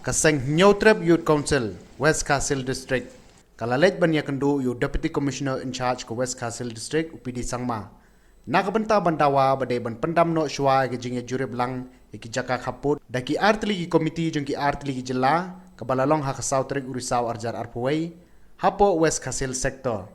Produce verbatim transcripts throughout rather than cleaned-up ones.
Ka seng Hynñiewtrep Youth Council, West Khasi Hills District, ka la leit ban ïakynduh ïa u Deputy Commissioner in charge ka West Khasi Hills District, u P D Sangma, na ka bynta ban dawa ba dei ban pyndam noh shuwa ïa ka jingïajurip lang ïa ki jaka khappud da ki artylli ki komiti jong ki artylli ki jylla, kaba la long ha ka saw tarik u Risaw arhajar arphew wei hapoh West Khasi Hills Sector.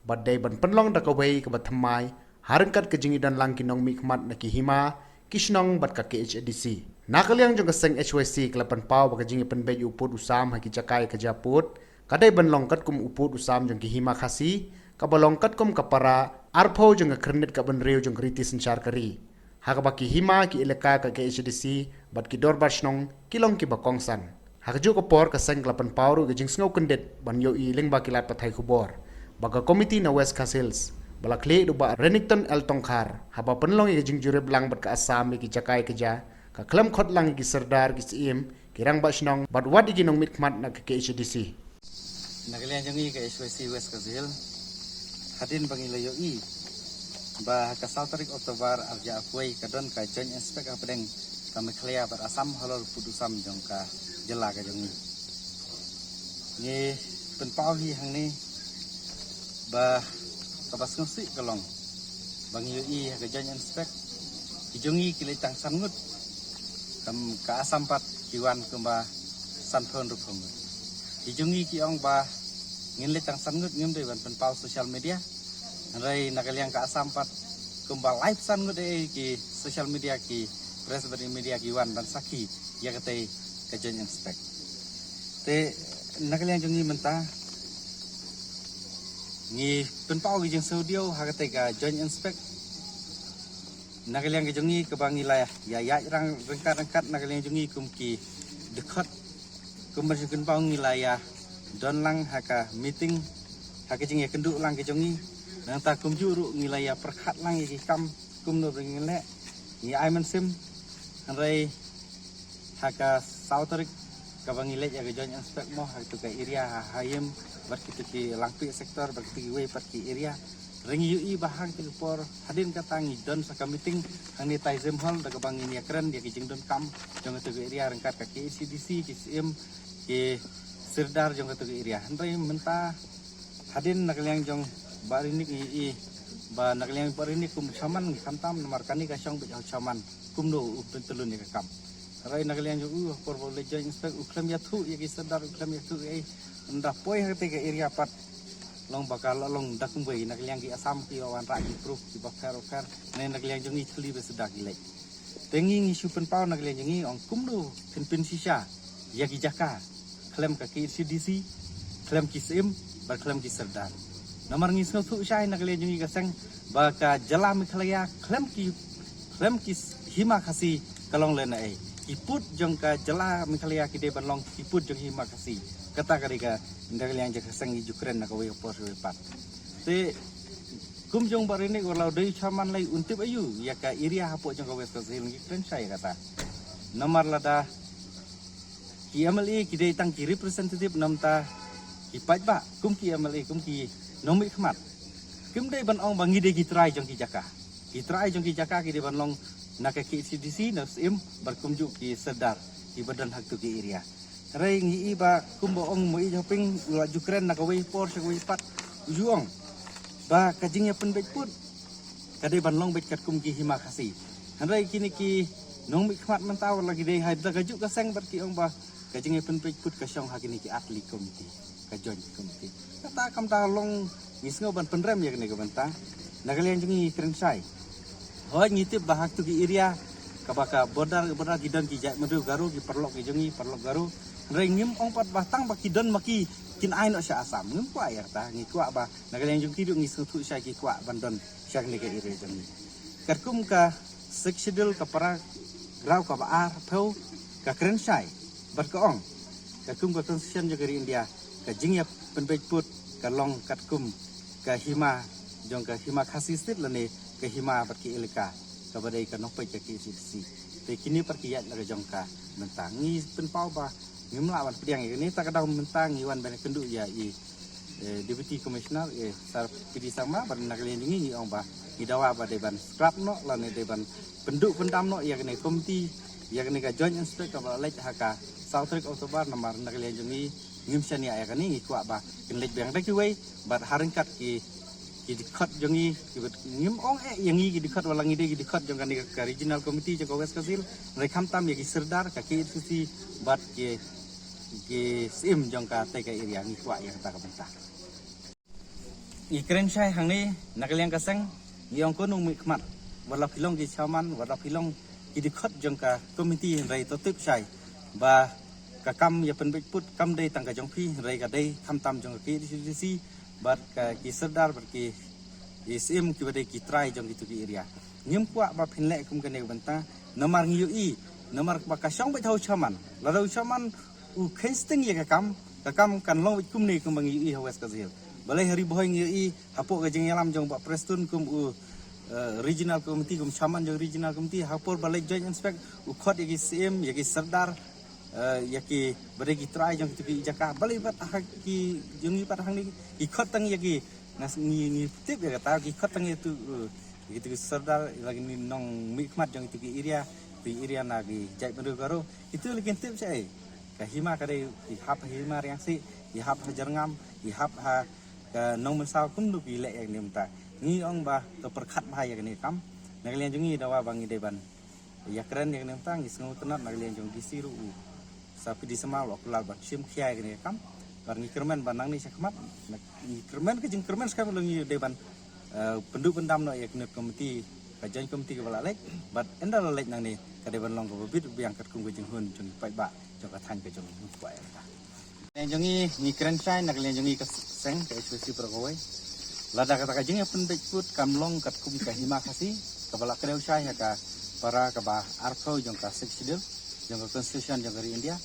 Bad dei ban pynlong da kawei kaba thymmai ha ryngkat ka jingïadon lang ki nongmihkhmat na ki hima, ki shnong bad ka K H A D C. Na ka liang jong ka seng H Y C ka la pynpaw ba ka jingïapynbeit ïa u pud u sam ha ki jaka ïakajia pud ka dei ban long katkum u pud u sam jong ki hima Khasi, kaba long katkum ka para arphew jong ka khyrnit kaba hynriew jong ka riti synshar ka ri, ha kaba ki hima, ki elaka ka K H A D C bad ki dorbar shnong ki long kiba kongsan. Ha kajuh ka por ka seng ka la pynpaw ruh ka jingsngew kyndit ban ïohi lyngba ki lad pathai khubor ba ka komiti na West Khasi Hills ba la khlieh da u Bah Renikton L Tongkhar, haba pynlong ïa ka jingjurip lang bad ka Assam ïa ki jaka ïakajia, ka khlem khot lang ïa ki sordar, ki syiem, ki rangbah shnong bad wat ïa ki nongmihkhmat na ka K H A D C. Na ka liang jong ngi ka H Y C West Khasi Hills, hadien ba ngi la ïohi ba ha ka saw tarik October arhajar arphew wei ka don ka joint inspect hapdeng ka Meghalaya bad Assam halor u pud u sam jong ka jylla ka jong ngi. Ngi pynpaw hi hangne ba kaba sngewsih ka long ba ngi ïohi ha ka joint inspect, ki jong ngi ki leit tang san ngut, kam ka Assam pat ki wan kumba sanphew hynriewphew ngut. Ki jong ngi ki ong ba ngin leit tang san ngut, ngim dei ban pynpaw social media. Hynrei na ka liang ka Assam pat kumba laiphew san ngut eh ki social media, ki press bad media ki wan ban sakhi ïa katei ka joint inspect. Te na ka liang jong ngi mynta ngi pynpaw ki jingsngewdiaw ha katei ka joint inspect. Na ka liang ka jong ngi kaba ngi la ïa ïaid rang ryngkat ryngkat na ka liang jong ngi kum ki dkhot, kumba shu pynpaw ngi la ïa don lang ha ka meeting, ha ka jingïakynduh lang ka jong ngi. Nangta kumjuh ruh ngi la ïa pyrkhat lang ïa ki kam kumno ba ngin leh, ngi ai mynsiem. Hynrei ha ka saw tarik kaba ngi leit ïa ka joint inspect mo ha kito ka area ha Haïm bad kito ki Langpih sector bad kito kiwei pat ki area. Hynrei ngi ïohi ba ha kito ki por hadien kata ngi don sa ka meeting hangne Taizem Hall da kaba ngin ïakren ïa ki jingdonkam jong kito ki area ryngkat ka K H A D C, ki syiem, ki sordar jong kito ki area. Hynrei mynta hadien na ka liang jong Bah Rinik ngi ïohi ba na ka liang Bah Rinik kum u chairman ngi khamtam namar kane ka shong beit ha u chairman kumno u pyntyllun ïa ka kam. Hynrei na ka liang jong u ha por ba u leit joint inspect u khlem ïathuh ïa ki sordar, u khlem ïathuh ïa i. Ynda poi ha katei ka area pat long ba ka la long da kumwei, na ka liang ki Assam ki wanrah ki proof kiba pher pher, ne na ka liang jong ngi thylli ba suda ki leit. Te ngi ngi shu pynpaw na ka liang jong ngi ong kumno phin pynshisha ïa ki jaka khlem ka K H A D C, khlem ki syiem bad khlem ki sordar. Namar ngi sngewthuh shai na ka liang jong ngi ka seng ba ka jylla Meghalaya khlem ki, khlem ki hima Khasi ka long lehnohei. Ki pud jong ka jylla Meghalaya ki dei ban long ki pud jong hima Khasi. Kata ka dei ka, na ka liang jong ka seng ngi ju kren na kawei ka por kawei pat. Te kum jong Bah Rinik wat la u dei u chairman, lei un tip aïu ïa ka area hapoh jong ka West Khasi Hills, ngi kren shai ïa kata. Namar lada ki M L A ki dei tang ki representative namar ki paidbah, kum ki M L A, kum ki nongmihkhmat, kim dei ban ong ba ngi dei ki trai jong ki jaka. Ki trai jong ki jaka ki dei ban long na ka K H A D C, na syiem bad kumjuh ki sordar kiba don ha kito ki area. Hynrei ngi ïohi ba kumba ong Moei Hoping u la ju kren na kawei por sha kawei pat, u ju ong ba ka jingïapynbeit pud ka dei ban long beit katkum ki hima Khasi. Hynrei kine ki nongmihkhmat mynta wat la ki dei ha da kajuh ka seng bad ki ong ba ka jingïapynbeit pud ka shong ha kine ki artylli komiti, ka joint komiti. Kata kam da long, ngi sngew ban pynrem ïa kane ka bynta. Na ka liang jong ngi ngi kren shai. Hooid ngi tip ba ha kito ki area kaba ka border, border ki don ki jaitbynriew Garo, ki paralok ki jong ngi, paralok Garo. Hynrei ngim ong pat ba tang ba ki don ma ki kin ai noh sha Assam. Ngim kwah ïa kata, ngi kwah ba na ka liang jong ki ruh ngi sngewthuh shai ki kwah ban don sha kane ka area jong ngi. Katkum ka Sixth Schedule ka paragraph kaba arphew ka kren shai bad ka ong, katkum ka Constitution jong ka ri India, ka jingïapynbeit pud ka long katkum ka hima jong ka hima Khasi State lane ka hima bad ki elaka kaba dei ka nongpeit ka K H A D C. Te kine pat ki ïaid la ka jong ka bynta. Ngi pynpaw ba ngim lah ban pdiang ïa kane, ta ka daw mynta ngi wan ban kynduh ïa i, eh, Deputy Commissioner, eh, Sir P D Sangma, bad na ka liang jong ngi ngi ong ba ngi dawa ba dei ban scrap noh lane dei ban pynduh pyndam noh ïa kane komiti. Ïa kane ka joint inspect kaba la leit ha ka saw tarik October, namar na ka liang jong ngi ngim shaniah ïa kane, ngi kwah ba kin leit biang da kiwei bad ha ryngkat ki ki dkhot jong ngi, ki bad ngim ong eh ïa ngi ki dkhot, wat la ngi dei ki dkhot jong kane ka regional committee jong ka West Khasi Hills, hynrei khamtam ïa ki sirdar ka K H A D C bad ki ki syiem jong katei ka area, ngi kwah ïa kata ka bynta. Ngi kren shai hangne na ka liang ka seng, ngi ong ko nongmihkhmat, wat la phi long ki chairman, wat la phi long ki dkhot jong ka committee, hynrei to tip shai ba ka kam ïa pynbeit pud kam dei tang ka jong phi, hynrei ka dei khamtam jong ka K H A D C bad ka ki sirdar bad ki ki syiem kiba dei ki trai jong kitu ki area. Ngim kwah ba phin leh kum kane ka bynta, namar ngi ïohi, namar ba ka shong beit ha u chairman, lada u chairman u kheiñ sting ïa ka kam, ka kam kan long beit kumne kumba ngi ïohi ha West Khasi Hills. Balei ha Ri Bhoi ngi ïohi hapoh ka jingïalam jong Bah Prestone kum u eh, regional committee, kum chairman jong regional committee, ha por ba leit joint inspect u khot ïa ki syiem, ïa ki sirdar, eh, ïa kiba dei ki trai jong kitu ki jaka, balei pat ha ki jong ngi pat hangne ki khot tang ïa ki, ngi ngi tip ïa kata, ki khot tang ïa tu, eh, ïa kitu ki sirdar, ïa la ki nongmihkhmat jong kitu ki area, tu area na ki jaitbynriew Garo. Kitu la kin tip shaei? Ka hima ka dei, ki hap ha hima Riangsi, ki hap ha Jyrngam, ki hap ha ka Nongmynsaw, kumno ki leh ïa kane mynta. Ngi ong ba to pyrkhat bha ïa kane ka kam. Na ka liang jong ngi, dawa ba ngi dei ban ïakren ïa kane mynta, ngi sngewtynnat na ka liang jong D C ruh u sa phi dei sma u la kular ban shim khia ïa kane ka kam. Bad ngi kyrmen ba nangne shakhmat, ngi kyrmen, ka jingkyrmen shakhmat ngi dei ban, eh, pynduh pyndam noh ïa kane ka committee, ka joint committee kaba la leit. Bad ynda la leit nangne, ka dei ban long kaba bit biang katkum ka jinghun jong ki paidbah jong ka thaiñ ka jong ngi, kwah ïa kata. Liang jong ngi, ngi kren shai na ka liang jong ngi ka seng ka H Y C para kawei. Lada kata ka jingïapynbeit pud kam long katkum ka hima Khasi kaba la kdew shai ha ka para kaba arphew jong ka Sixth Schedule jong ka Constitution jong ka ri India.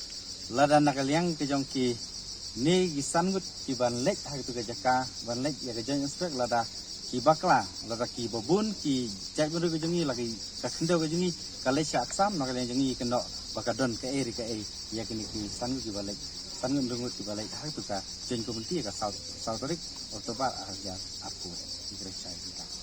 Lada na ka liang ka jong kine ki san ngut ki ban leit ha katu ka jaka, ban leit ïa ka joint inspect, lada ki bakla, lada kiba bun ki jaitbynriew ka jong ngi, la ki ka khyndew ka jong ngi ka leit sha Assam, na ka liang jong ngi kynnoh ba ka don kaei re kaei ïa kine ki san ngut kiba leit, san ngut hynriew ngut kiba leit ha katu ka joint committee ha ka saw, saw tarik October ar hajar arphew. Ngi kren shai kita.